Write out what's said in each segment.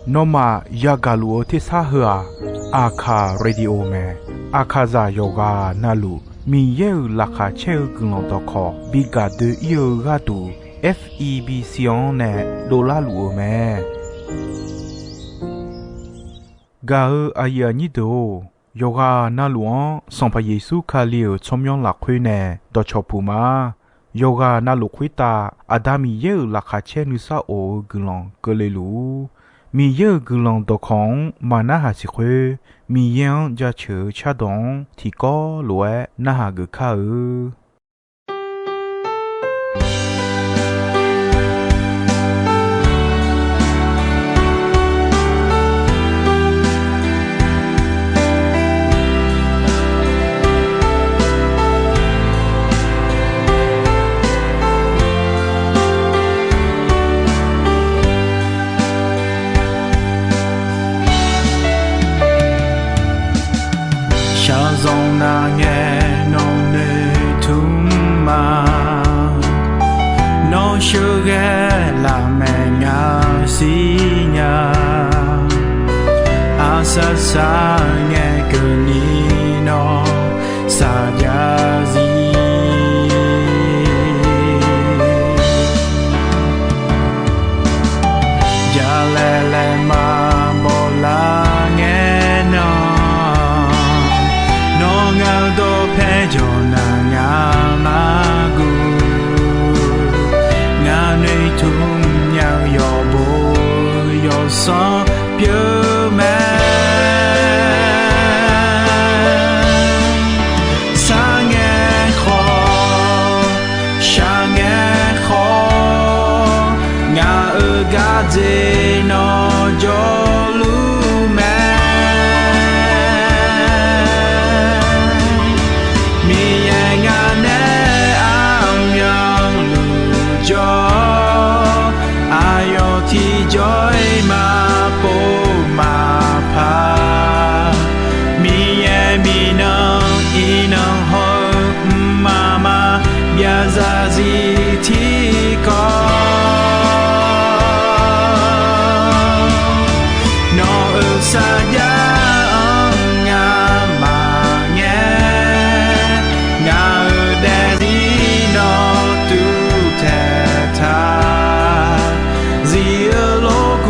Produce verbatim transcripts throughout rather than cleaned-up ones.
Nawmaf yagaq luf-eu tersar heu-aq, Aqkaq Radio mae. Aqkaqzaq yawqghaq navluf Miqyaer-euq laqkhaq caer-eu guiqlanq dawqkawq bi gaq doe-ir-eu gharduq, F E B C-anr nae dovlar luf-eu mae. Gaq-eu aqyuif aqnyir deuq-or, yawqghaq navluf-anr Sanqpaq Yeqsur Kali-euq tsawrmyanr lafkhoer nae dawqcawq puq ma. Yawqghaq navluf khoertav Aqda Miqyaer-euq laqkhaq caer nuisar of-eu guiqlanq keuvle luf-ur. Miqyaer-euq guiqlanq dawqkawq-anr maqnarhaq siq khoer, Miqyaer-anr jaceuq-eu cardawq-anr tiqkawv lof-aer narhaq geuf kar-eu. Shaqzanq nar ngae nawq noeqtmq ma. Nawr sheuqghae lafmaeq ngaq siqnya. Aqsaq saq ngae keuvni nawr saqjav zir. Jalaeq laeq maqbaw lar ngae nan, nawr ngaq-eu dawqpae jawq nar ngaq-anr guv. Ngaq noeqtmq nya-eu yawqbo yawqsanr pyeuf mae. Sar ngae khawf, shaq ngae khawf, ngaq-euq gardzer nawr jawrluf mae. Miqyaer ngaq nae armyanluf jawr, aqyawf tiqjawr-iq maqpov maqpar. Miqyaer miqnan iqnan hawr-eu mqmaq maqbyav zarzir tiqkawv. Nawq-euq sarjax-anr ngamaf ngae, ngaq-euq daefzir nawr tuvtaeq taq. Zir-eu lof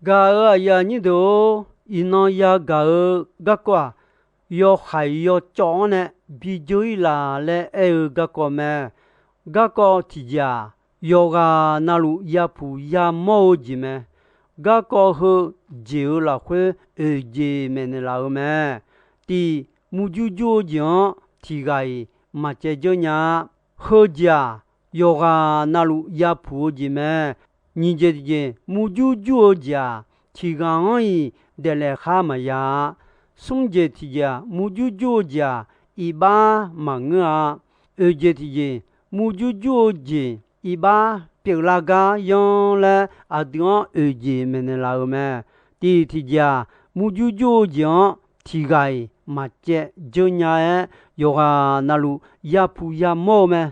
Gaq-euq aqyuif aqnyir deuq-or, iqnan yagaq-eu garkawv-aq, yawhaiq yawcawv-anr nae bi dzeur-ir laf laer aer-eu garkawv mae. Garkawv tiqjeq-aq, yawqghaq navluf yapuq yamawr-eu jeq mae. Garkawv heu jeq-euq lafkhoer oeq jeq maeqnaeq laf-eu mae. Tiq, murjur jur-eu jeq-anr tiq ghaq-iq maqcaev dzeur nya-a. Heujeq-aq, yawqghaq navluf yapuq-eu jeq mae. Nyiq jeq tiqjeq, murjur jur-eu jeq-aq, tiq ghaq-anr-iq daeflaef khar maqya-a. Smr jeq tiqjeq-aq, murjur jur-eu jeq-aq, iqbax maqngeur-a. Oeq jeq tiqjeq, murjur jur-eu jeq iqbax pyeuflar gar yanr laer aqdui-anr oeq jeq maeqnaeq laf-euq mae. Tiq tiqjeq-aq, murjur jur-eu jeq-anr tiq ghaq-iq maqcaev dzeur nya-aer, yawqghaq navluf yapuq yamawr-eu mae.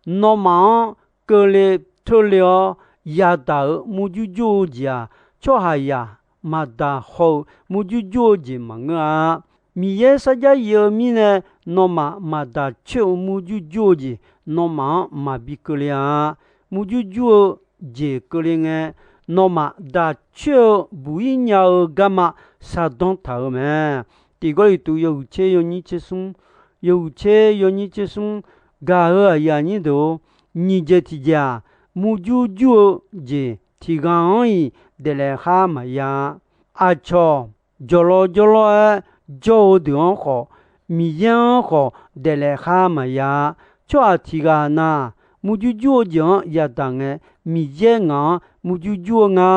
Nawmaf-anr keuvle teurle-awr yadaq-euq murjur jur-eu jeq-aq, tsawrhaqzaq maqdaq haw-eu murjur jur-eu jeq maqngeur-a. Miqyaer sarjax yif-eu mirnae, nawmaf maqdaq coer-eu murjur jur-eu jeq, nawmaf-anr maqbi keuvle-a. Murjur jur-eu jeq keuvle ngae, nawmaf daq coer-eu buq-ir nya-eu garma shardanr taq-euq mae. Tiq Gawrliqtu yawhuiq tser yawnyir tser smr, yawhuiq tser yawnyir tser smr, gaq-euq aqyuif aqnyir deuq-or, nyiq jeq tiqjeq-aq, murjur jur-eu jeq tiq ghaq-anr-iq daeflaef khar maqya-a. Aqcawq jawqlawr jawrlawr-aer jawr-eu deuq-anr khawf, Miqyaer-anr khawf daeflaef khar maqya-a. Tsawrhaq tiq ghaq na, murjur jur-eu jeq-anr yadaq ngae, Miqyaer ngaq-anr murjur jur-eu nga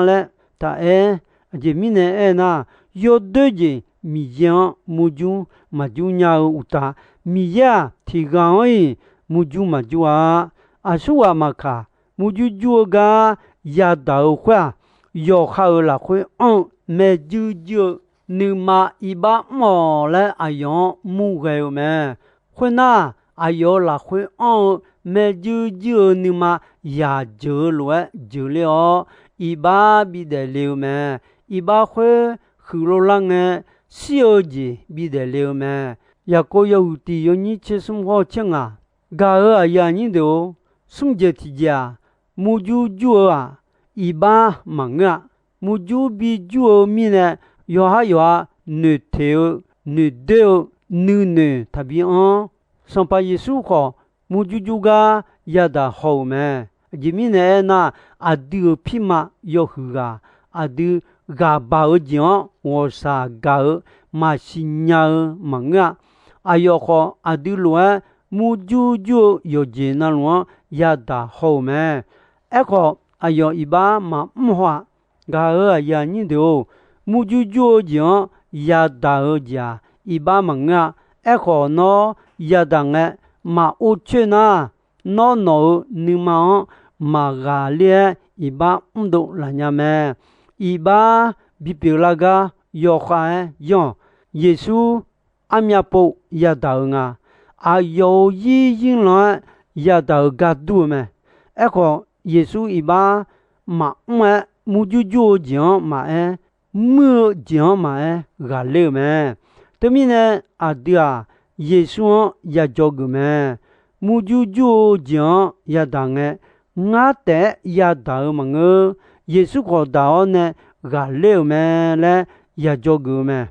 laer taq aer. Aqjeq mirnae aernar, yawdoer jeq Miqyaer-anr murjur maqjur nya-eu uqtaf, Miqyaer-aq tiq ghaq-anr-iq murjur maqjur-a. Aqsurghaq maqkaq, murjur jur-eu gar yadaq-euq khoer-aq, yawqha-euq lafkhoer anr-eu maerjuir juir-eu nuima iqbax mr-awq laer aqyawf-anr murghae-eu mae. Khoernar, aqyawf-euq lafkhoer anr-eu maerjuir juir-eu nuima yaq jeuq-eu lof-aer jeuqler-awr, iqbax bidaef le-eu mae. Iqbax khoer huiqlov lar ngae, shir-eu jeq bidaef le-eu mae. Yaqkov yawhuiq tiq yawnyir tser smr hawr-eu tser ngaq, gaq-euq aqyuif aqnyir deuq-or, smr jeq tiqjeq-aq, murjur jur-eu-aq, iqbax maqngeur-a. Murjur bijur-eu mirnae, yawqhar yawqha noeqteq-eu, noeqdoer-eu, nuinoeq taqbi anr. Sanqpaq Yeqsur khawf, murjur jur gar yadaq haw-euq mae. Aqjeq mirnae aernar, aqdui-euq pirma yawhuiq ghaq, aqdui ghaq baq-eu jeq-anr ghawqshaq gaq-eu maqsiq nya-eu maqngeur-a. Aqyawf khawf, aqdui lof-aer murjur jur-eu yawqjeq navluf-anr yadaq haw-euq mae. Aerkhawf, aqyawf iqbax maqmr haw-aq. Gaq-euq aqyuif aqnyir deuq-or, murjur jur-eu jeq-anr yadaq-eu jeq-aq, iqbax maqngeur-a. Aerkhawf, nawr yadaq ngae, maqor coer nar, nawr nawq-euq nuima-anr maqghaqler-aer iqbax mrdov laf nya mae. Iqbax bipyeuf lar gar yawkhav-aer yanr-awq. Yeqsur armyav pov yadaq-euq nga. Aqyawf-euq yir yir lan-aer yadaq-euq gar dur-eu mae. Aerkhawf, Yeqsur iqbax maqmr-aer, murjur jur-eu jeq-anr maqaer, muir-eu jeq-anr maqaer ghaqler-euq mae. Teumirnae, aqdui-aq, Yeqsur-anr yajawr geuf mae. Murjur jur-eu jeq-anr yadaq ngae, ngar taef-aer yadaq-euq maqngeur. Yeqsur khawf daq-awr nae ghaqler-euq mae laer yajawr geuf-eu mae.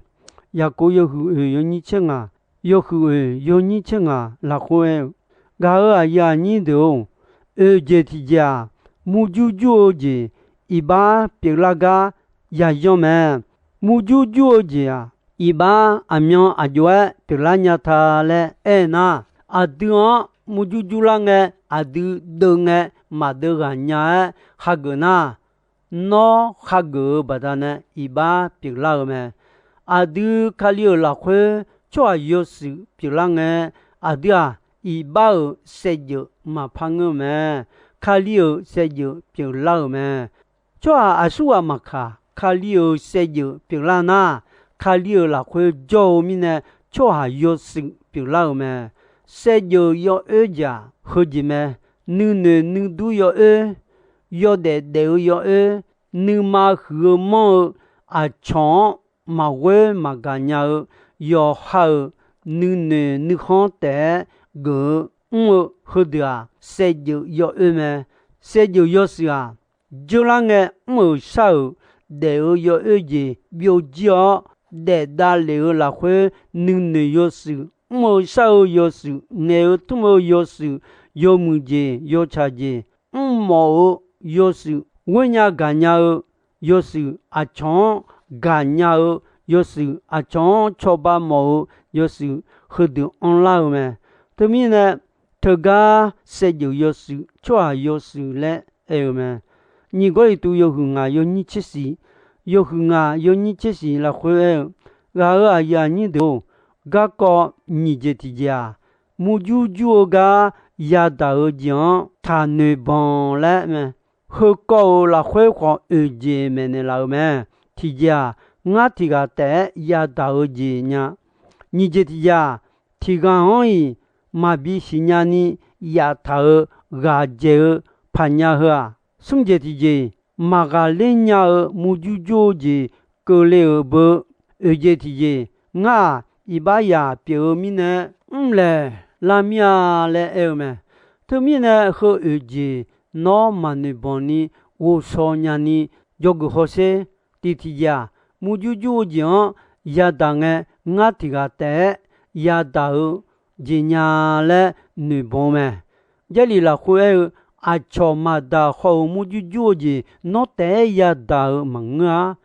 Yaqkov yawhuiq oeq yawnyir tser ngaq, yawhuiq oeq yawnyir tser ngaq lafkhoer aer-eu, gaq-euq aqyuif aqnyir deuq-or, oeq jeq tiqjeq-aq, murjur jur-eu jeq iqbax pyeuflar gar yayanr mae. Murjur jur-eu jeq-aq, iqbax aqmyan aqjox-aer pyeuflar nya ta laer aernar, aqdui-anr murjur jur lar ngae, aqdui deuv ngae maqdeuv ghaq nya-aer hageuf nar, nawr hageuf-eu baqdanae iqbax pyeuflar-eu mae. Aqdui Kali-euq lafkhoer tsawrhaq yawshuif pyeuflar ngae, aqdui-aq, iqbax-euq saevdzeuf maqpar ngeur-eu mae. Kali-euq saevdzeuf pyeuflar-euq mae. Tsawrhaq aqsurghaq maqkaq, Kali-euq saevdzeuf pyeuflar nar, Kali-euq lafkhoer jawr-eu mirnae, tsawrhaq yawshuif pyeuflar-euq mae. Saevdzeuf yawoer jeq-aq, heujeq mae. Nuinoeq nuidur yawoer, yawdaef daef-eu yawoer, nuima huiq-eu manr-eu, aqcawq-anr maqghoer maqgaq nya-eu, yawqha-euq nuinoeq nuikhanr taef-aer geuf-eu mr-eu heudeuq-aq, saevdzeuf yawoer mae. Saevdzeuf yawshuif-aq, dzeurlar ngae mr-euq shar-euq daef-eu yawoer jeq byovjir-awr, daef davlef-eu lafkhoer nuinoeq yawshuif, mr-eu shar-eu yawshuif, ngaeq-eu tmr-eu yawshuif, yawmuiq jeq yawtsaq jeq, mrmawf-eu yawshuif, ghoernya gaqnya-eu yawshuif, aqcawq-anr gaqnya-eu yawshuif, aqcawq-anr cawba mawf-eu yawshuif, heudeuq anrlar-eu mae. Teumirnae, teugar saevdzeuf yawshuif, tsawrhaq yawshuif laer aer-eu mae. Nyiq Gawrliqtu yawhuiq ngaq yawnyir tser shiq, yawhuiq ngaq yawnyir tser shiq lafkhoer aer-eu, ghaq-euq aqyuif aqnyir deuq-or, garkawv nyiq jeq tiqjeq-aq, murjur jur-eu gar yadaq-eu jeq-anr taqnoeq banq laer mae. Heukawv-euq lafkhoer khawf oeq jeq maeqnaeq laf-eu mae. Tiqjeq-aq, ngar tiq ghaq taef-aer yadaq-eu jeq nya. Nyiq jeq tiqjeq-aq, tiq ghaq-anr-iq maqbi siqnya ni yaftaq-eu ghaq dzaeq-eu paqnya heu-aq, smr jeq tiqjeq, maqghaqler nya-eu murjur jur-eu jeq keuvle-euq beu. Oeq jeq tiqjeq, ngar-aq, iqbax yaq pyeuf-eu mirnae mrlaeq lar mir-a laer aer-eu mae. Teumirnae heu oeq jeq nawr maqnoeq banq ni ghovshaw nyani jawrgeuf hawsher. Tiq tiqjeq-aq, murjur jur-eu jeq-anr yadaq ngae, ngar tiq ghaq taef-aer yadaq-eu jeq nya laer noeq banq-eu mae. Jarlif lafkhoer aer-eu, aqcawq maqdaq khawf-euq murjur jur-eu jeq nawr taef-aer yadaq-euq maqngeur-a.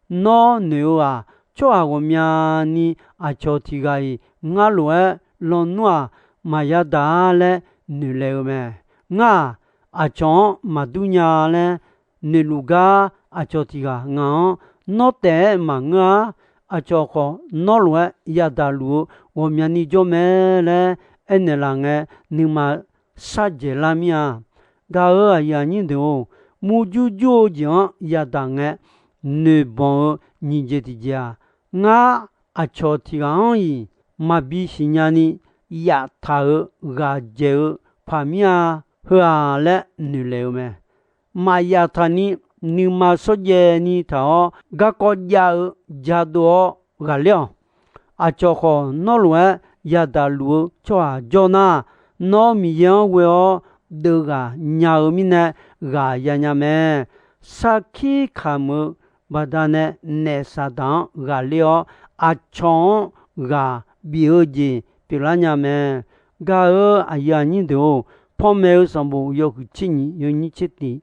Nawr noeq-eu-aq, tsawrhaq ghawqmyani aqcawq tiq ghaq-iq ngar lof-aer lawnmr-aq, maqya daq-a laer noeqlaeq-eu mae. Ngar-aq, aqcawq-anr maqdur nya laer noeqluf gar aqcawq tiq ghaq ngaq-anr nawr taef-aer maqngeur-a. Aqcawq khawf nawr lof-aer yadaq luf-eu ghawqmyani jawr mae laer aernaeq laf ngae, nuima sharjaeq lar mir-a. Gaq-euq aqyuif aqnyir deuq-or, murjur jur-eu jeq-anr yadaq ngae, noeq banq-eu nyiq jeq tiqjeq-aq, ngar aqcawq tiq ghaq-anr-iq maqbi siqnya ni yaftaq-euq ghaq dzaeq-eu paq mir-a. Heu-aq laer noeqlaeq-eu mae. Maqyaf taq ni nuima shawrjaev ni taq-awr, garkawv jav-eu jadov-awr ghaqler-awq. Aqcawq khawf nawr lof-aer yadaq luf-eu tsawrhaq jawr nar, nawr Miqyaer-anr ghoe-awr deuv ghaq nya-eu mirnae ghaq yanya mae. Sarkir kamq-eu baqdanae naef Saqdaq-anr ghaqler-awr, aqcawq-anr ghaq bif-eu jeq pyeuflar nya mae. Gaq-euq aqyuif aqnyir deuq-or, Panmaeq-eu sanqbof yawhuiq tser nyiq yawnyir tser tiq,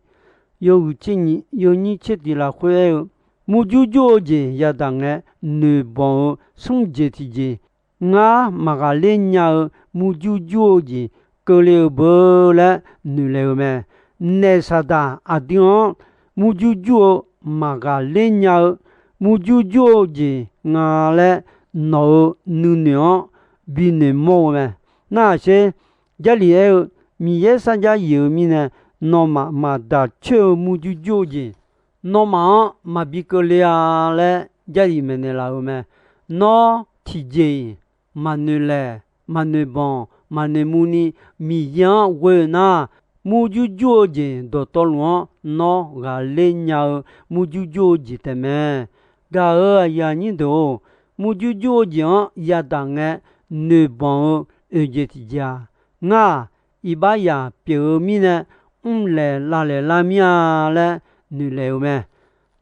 yawhuiq tser nyiq yawnyir tser tiq lafkhoer aer-eu, murjur jur-eu jeq yadaq ngae, noeqbanq-eu smr jeq tiqjeq, ngar maqghaqler nya-eu murjur jur-eu jeq keuvle-eu beu laer noeqlaeq-eu mae. Naef Saqdaq aqdui-anr murjur jur-eu maqghaqler nya-eu murjur jur-eu jeq nga laer nawq-euq nuinoeq-anr binoeq mawr-eu mae. Narhaq sher, Jarlif aer-eu, Miqyaer sarjax yif-eu mirnae, nawmaf maqdaq coer-eu murjur jur-eu jeq, nawmaf-anr maqbi keuvle-a laer Jarlif maeqnaeq laf-eu mae. Nawr tiqjeq-iq maqnoeq laeq, maqnoeq banq, maqnoeq mu ni Miqyaer-anr ghoe-eu nar, murjur jur-eu jeq dawqtawvluf-anr nawr ghaqler nya-eu murjur jur-eu jeq taef mae. Gaq-euq aqyuif aqnyir deuq-or, murjur jur-eu jeq-anr yadaq ngae, noeqbanq-eu oeq jeq tiqjeq-aq, ngar-aq, iqbax yaq pyeuf-eu mirnae mrlaeq lavlaeq lar mir-a laer noeqlaeq-eu mae.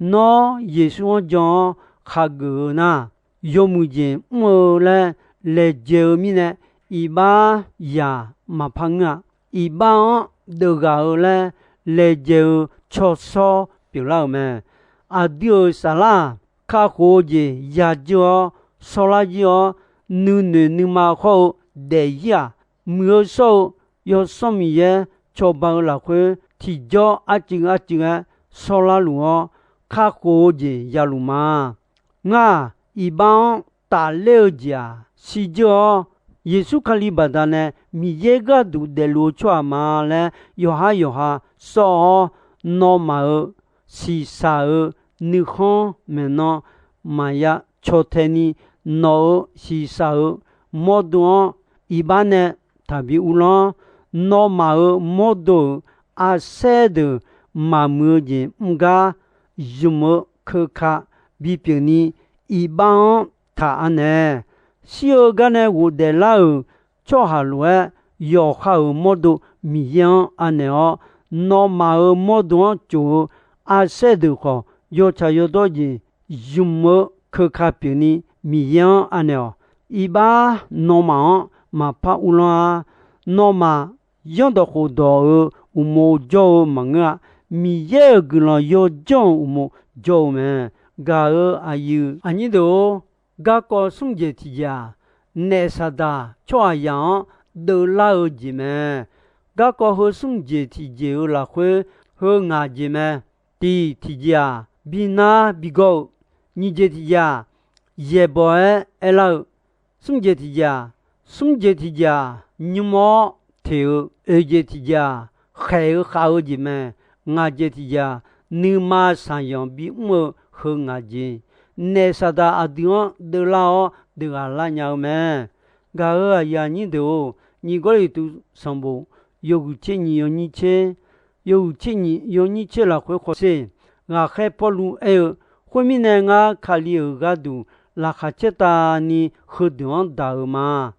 Nawr Yeqsur-anr jan-awr khageuf-eu nar, yawmuiq jeq mr-eu laer laejae-eu mirnae, iqbax yaq maqpar ngeur-a. Iqbax-anr deuvghaq-eu laer laejae-eu tsawrshawr pyeuflar-euq mae. Aqdui-euq saflar-aq, kakhof-eu jeq yajir-awr shawrlar jir-awr, nuinoeq nuima khawr-eu daefzir-aq, muiq-eu shawr-eu Yawsanr Miqyaer cawba-eu lafkhoer tiqjawr arcuiv arcuiv-aer shawrlar luf-awr, kakhof-eu jeq yaluf ma. Ngar-aq, iqbax-anr tafler-eu jeq-aq shirdzeur-awr, Yeqsur Kali baqdanae Miqyaer gharduq daefluf-eu tsawrhaq ma laer yawqhar yawqha sawr-awr, nawmaf-euq shiqshaq-eu nuikhanr maeqnan maqya caw tae ni, nawq-euq shiqshaq-eu mawrdo-anr iqbax nae taqbi uvlanr. Nawmaf-euq mawrdo-euq arsaer deuq maqmuiq-eu jeq mr gar, zmq-eu keuka bipyeuf ni iqbax-anr taq anaeq. Shir-eu gar nae ghofdaef lar-euq tsawrhaq lof-aer, yawqha-euq mawrdo Miqyaer-anr anaeq-awr, nawmaf-euq mawrdo-anr tsof-eu arsaer deuq khawf, yawtsaq yawdawr jeq zmq-eu keuka pyeufni Miqyaer-anr anaeq-awq. Iqbax nawmaf-anr maqpar uvlanr-a. Nawmaf yanrdawq khofdawq-euq uqmov jawr-eu maqngeur-a. Miqyaer-euq guiqlanq yawjanr-euq uqmov jawr-eu mae. Gaq-euq aqyuif aqnyir deuq-or, garkawv smr jeq tiqjeq-aq, naef Saqdaq tsawrhaqzaq-anr deuvlar-eu jeq mae. Garkawv heu smr jeq tiqjeq-euq lafkhoer heu ngaq jeq mae. Tiq tiqjeq-aq, bi nar bi gawr-eu. Nyiq jeq tiqjeq-aq, yaeqbawq-aer aerlar-eu. Smr jeq tiqjeq-aq, smr jeq tiqjeq-aq, nymr-awr teq-eu. Oeq jeq tiqjeq-aq, khaeq-eu khav-eu jeq mae. Ngaq jeq tiqjeq-aq, nuima shaqyanq bimr-eu heu ngaq jeq. Naef Saqdaq aqdui-anr deuvlar-awr deuqghaq lar nya-eu mae. Gaq-euq aqyuif aqnyir deuq-or, nyiq Gawrliqtu sanqbof yawhuiq tser nyiq yawnyir tser, yawhuiq tser nyiq yawnyir tser lafkhoer khawf sher, ghaqkhaer Pawrluv aer-eu, khoermirnae ngar Kali-euq gharduq laqkhaq caertavni heudeuq-anr daq-euq ma.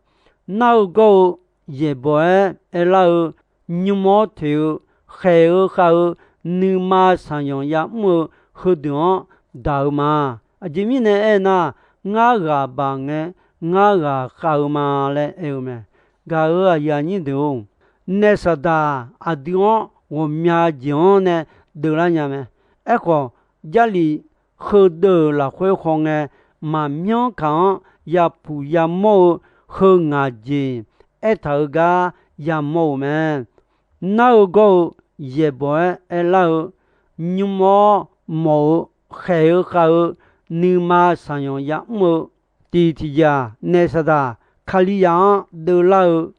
Nar-eu gawr-eu yaeqbawq-aer aerlar-eu, nymr-awr teq-eu, khaeq-eu khav-eu, nuima shaqyanq yamr-eu heudeuq-anr daq-eu ma. Aqjeq mirnae aernar, ngar ghaq baq ngae, ngar ghaq khav-eu ma laer aer-eu mae. Gaq-euq aqyuif aqnyir deuq-or, naef Saqdaq aqdui-anr ghawqmya jeq-anr nae deuvlar nya mae. Aerkhawf, Jarlif heudeuq lafkhoer khawngae, maqmyanr kaq-anr yapuq yamawr-eu heu ngaq jeq aertaq-eu gar yamawr-euq mae. Nar-eu gawr-eu yaeqbawq-aer aerlar-eu, nymr-awr mawf-eu, khaeq-eu khav-eu, nuima shaqyanq yamr-eu, tiq tiqjeq-aq, naef Saqdaq Kalizaq-anr deuvlar-eu,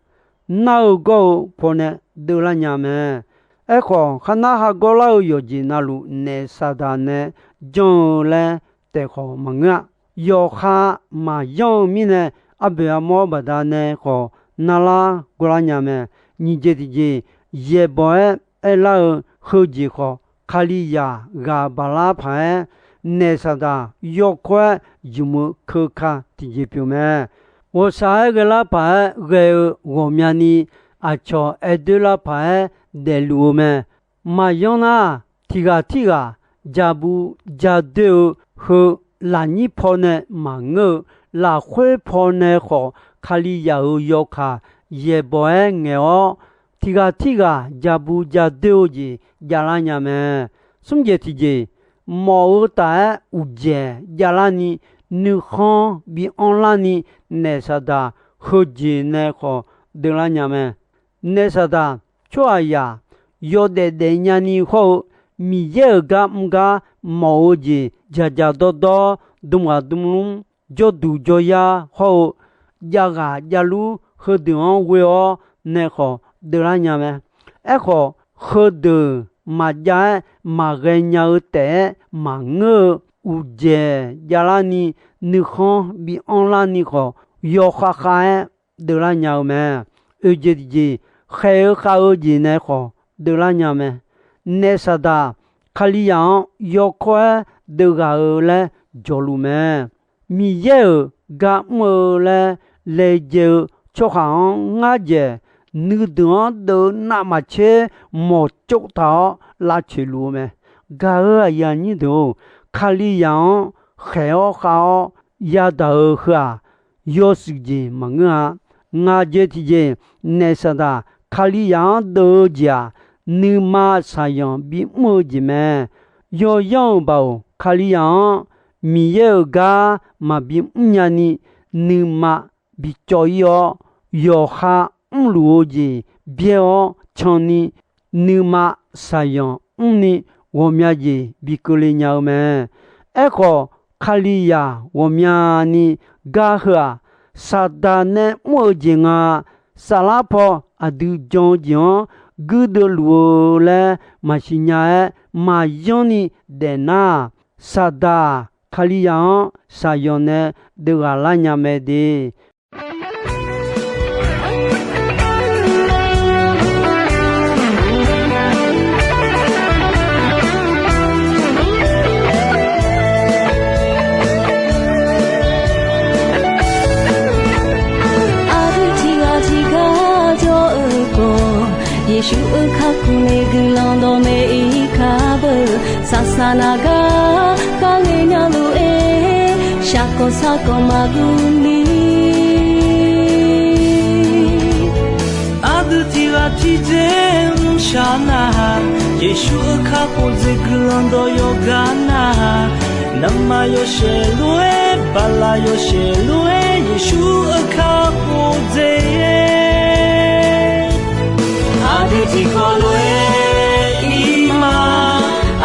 nar-eu gawr-eu pawnae deuvlar nya mae. Aerkhawf, khar nar ha gawrlar-eu yawqjeq navluf naef Saqdaq nae janr-eu laer taef khawf maqngeur-a. Yawqha maqyanr-eu mirnae, arboeq armawr baqdanae khawf narlar gawrlar nya mae. Nyiq jeq tiqjeq, yaeqbawq-aer aerlar-eu heujeq khawf, Kalizaq ghaq baqlar paq-aer, naef Saqdaq yawkawr-aer zmq-eu keuka tiqjeq pyeuf mae. Ghawqshaq-aer ghaelar paq-aer ghae-eu ghawqmyani, aqcawq aer doerlar paq-aer daefluf-eu mae. Maqyanr nar, tiq ghaq tirghaq jaqbu jadoer-eu heu lafnyir pawnae maqngeur-eu, lafkhoer pawnae khawf Kalizaq-euq yawkaq yaeqbawq-aer ngaeq-awr, tiq ghaq tirghaq jaqbu jadoer-eu jeq javlar nya mae. Smr jeq tiqjeq, mawf-eu taf-aer uqdzaeq javlarni, nuikhanr bi anrlarni, naef Saqdaq heujeq nae khawf deuvlar nya mae. Naef Saqdaq tsawrhaqzaq yawdaef daef nyani hawr-eu, Miqyaer-euq gar mr gar mawf-eu jeq dzaqdzaq dawrdawr, dmghaq dmlmr, jawrduq jawryar hawr-eu, javghaq javlur heudeuq-anr ghoe-awr nae khawf deuvlar nya mae. Aerkhawf, heudeuq maqjav-aer maqghae nya-eu taef-aer maqngeur-eu, uqdzaeq javlarni, nuikhanr bi anrlarni khawf, yawkhav khav-aer deuvlar nya-eu mae. Oeq jeq tiqjeq, khaeq-eu khav-eu jeq nae khawf deuvlar nya mae. Naef Saqdaq Kalizaq-anr yawkawr-aer deuvghaq-eu laer jawqluf mae. Miqyaer-euq gar mr-eu laer laejae-eu tsawrhaq-anr ngar dzaeq, nuideuq-anr deuv-eu navmaqtser mawqtsov taq-awr lavcoeq luf-eu mae. Gaq-euq aqyuif aqnyir deuq-or, Kalizaq-anr khaeq-awr khav-awr yadaq-eu heu-aq, yawshuif jeq maqngeur-a. Ngaq jeq tiqjeq, naef Saqdaq Kalizaq-anr deuv-eu jeq-aq, nuima shaqzanq bimr-eu jeq mae. Yawyanr-euq baoq Kalizaq-anr Miqyaer-euq gar maqbi mrnya ni, nuima bicawv ir-awr, yawqha mrluf-eu jeq byaer-awr canni, nuima shaqzanq mrni ghawqmya jeq bi keuvle nya-eu mae. Aerkhawf, Kalizaq ghawqmyani gar heu-aq, Saqdaq nae mr-eu jeq nga. Saflar paw aqdui jan-eu jeq-anr guirdeuv luf-eu laer maqsiq nya-aer maqyanr ni daefnar-aq, Saqdaq-aq, Kalizaq-anr shaqzanq nae deuvghaq lar nya mae de. Aqdui tiqghaq tiqgar jawr-eu khawf, Yeqsur-euq kakhof nae guiqlanq dawqmaeq ir kar beu. Saqsaq naq gar sarkawv maqguv ni. Aqdui tiq ghaq tiqdzer mrshaq nar-aq, Yeqsur-euq kakhof dzaeq guiqlanq dawq yawqgar nar-aq, navmaqtser yawshaef lof-aer, baqlaq yawshaef lof-aer, Yeqsur-euq kakhof dzaeq Aqdui tiqkawv lof-aer ir ma,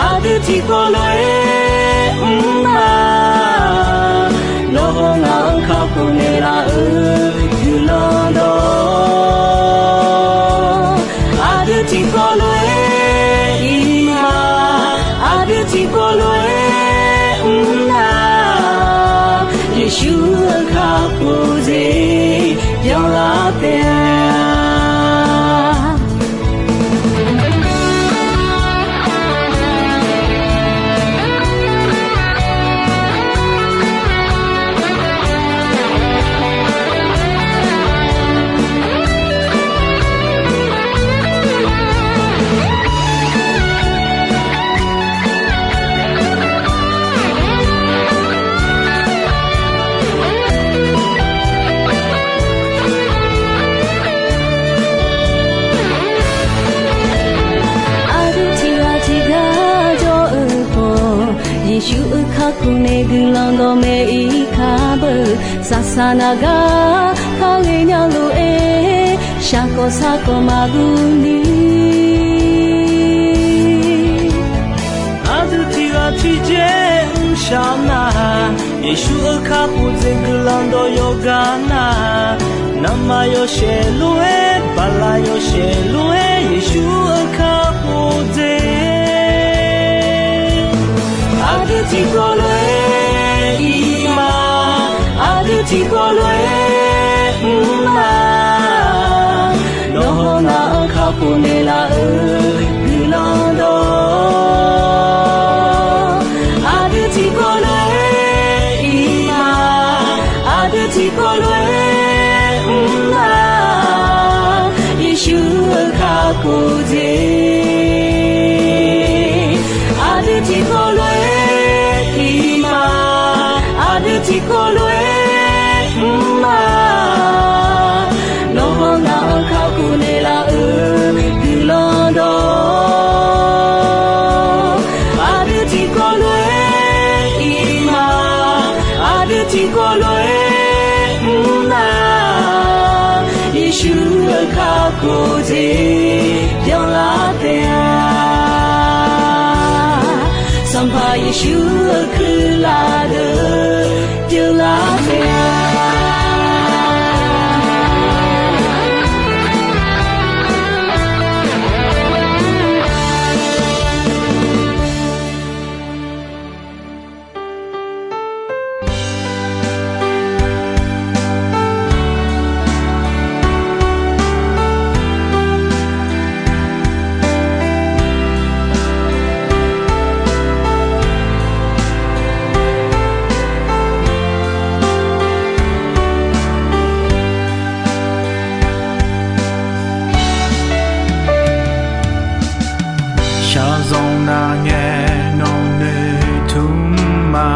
aqdui tiqkawv lof-aer mr ma. Nawr hawr ngaq-anr kakhof naeqlaf-euq guiqlanq dawq, aqdui tiqkawv lof-aer ir ma, aqdui tiqkawv lof-aer mr ma. Yeqsur-euq kakhof dzaeq byanlar taef-a. Aqdui tiqghaq tiqgar jawr-eu khawf, Yeqsur-euq kakhof nae guiqlanq dawqmaeq ir kar beu. Saqsaq naq gar kar ghaenya lof-aer, shaqkawv sarkawv maqguv ni. Aqdui tiqghaq tiqdzer mrshaq nar-aq, Yeqsur-euq kakhof dzaeq guiqlanq dawq yawqgar nar-aq, navmaqtser yawshaef lof-aer, baqlaq yawshaef lof-aer, Yeqsur-euq kakhof dzaeq. Aqdui tiqkawv lof-aer ir ma, aqdui tiqkawv lof-aer mr ma. Nawr hawr ngaq-anr kakhof naeqlaf-euq guiqlanq dawq, aqdui tiqkawv lof-aer ir ma, aqdui tiqkawv lof-aer mr ma. Yeqsur-euq kakhof dzaeq, aqdui tiqkawv lof-aer ir ma, aqdui tiqkawv lof-aer mr ma. Nawr hawr ngaq-anr kakhof naeqlaf-euq guiqlanq dawq, aqdui tiqkawv lof-aer ir ma, aqdui tiqkawv lof-aer mr ma. Yeqsur-euq kakhof dzaeq byanlar taef-a. Sanqpaq Yeqsur-euq kuirlaf deuq pyeuflar taef-a. Shaqzanq nar ngae nawq noeqtmq ma.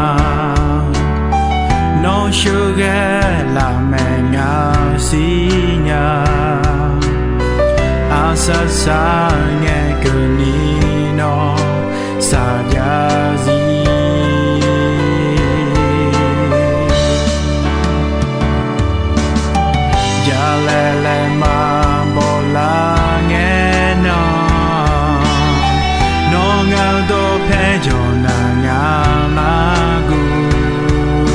Nawr sheuqghae lafmaeq ngaq siqnya. Aqsar sar ngae keuvni nawr saqjav zir. Jalaeq laeq maqbaw lar ngae nan, nawr ngaq-eu dawqpae jawq nar ngaq mar guv.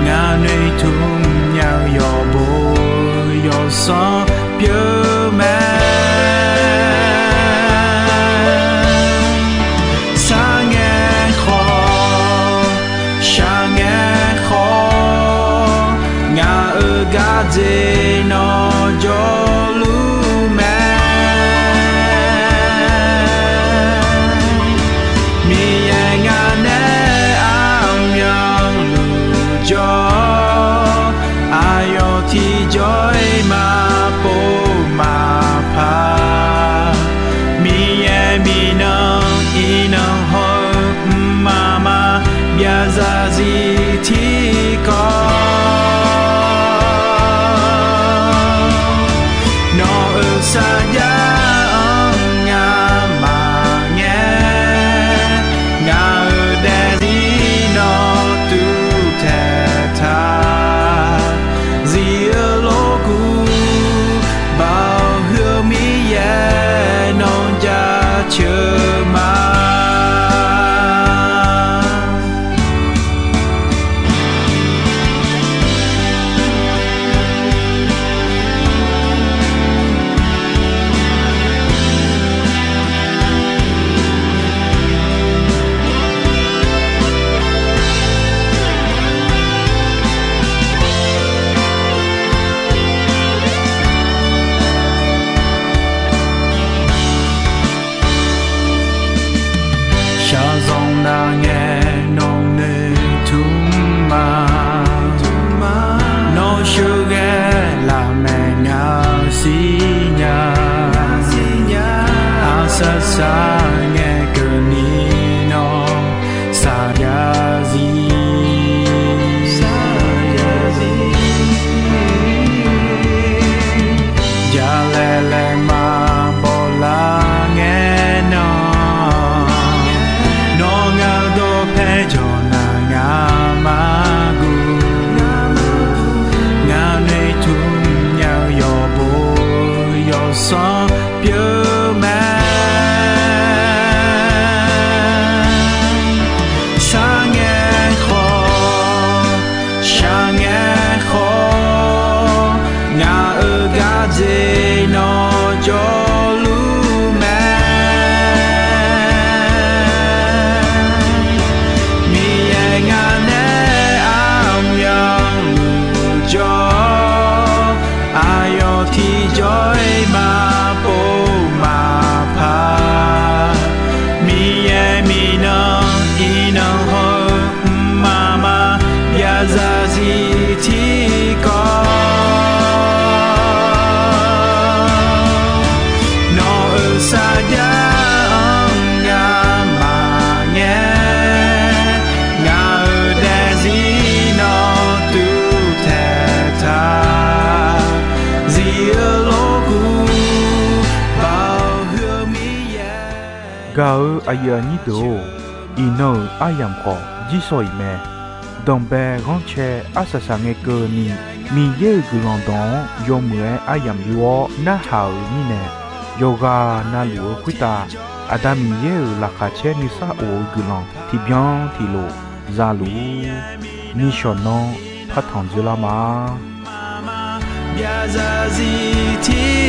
Ngaq noeqtmq nya-eu yawqbo yawsanr pyeuf mae. Sar ngae khawf, shaq ngae khawf, ngaq-euq gardzer nawr jawrluf mae. Miqyaer ngaq nae aqmyanluf jawr, aqyawf tiqjawr-iq maqpov maqpar. Miqyaer miqnan iqnan haw-eu mqmaq maqbyav zarzir tiq ngae nawq noeqtmq ma. Nawr sheuqghae lafmaeq ngaq-eu sirnya. Arsaq saq ngae keuvni nawr saqya zir. Jalaeq laeqma bawlar ngae nawr, nawr ngaq-eu dawqpae jawq nar ngaq maqguq. Ngaq noeqtmq nya-eu yawqbo yawsanr pyeuf mae. Sharngae khawf, sharngae khawf, ngaq-euq gardzer nawr jawrluf mae. Miqyaer ngaq nae armyanluf jawr-awr, aqyawf tiqjawr-iq maqpov maqpar. Miqyaer miqnan iqnan haw-eu mqmaq maqbyav zarzir tiqkawv, nawq-euq sarjax-anr ngamaf ngae, ngaq-euq daefzir nawr tuvtaeq taq. Zif-eu lorkuv baoq huiq-eu Miqyaer. Gaq-eu aqyuif aqnyir deuq-or, iqnan-euq aryamq khawf jirsawq iq mae. Danqbae ghanrcae arsaq saq ngae keuvni, Miqyaer-euq guiqlanq dawq-anr yawmuiq-aer aryamq yur-awr narhaq-euq mirnae, yawqghaq navluf-eu khoertav Aqda Miqyaer-euq laqkhaq caer nuisar of-eu guiqlanq tiqbyan tiqlof za luf-ur. Nishawq nanr partanq dzoerlar ma. Byav zarzir tir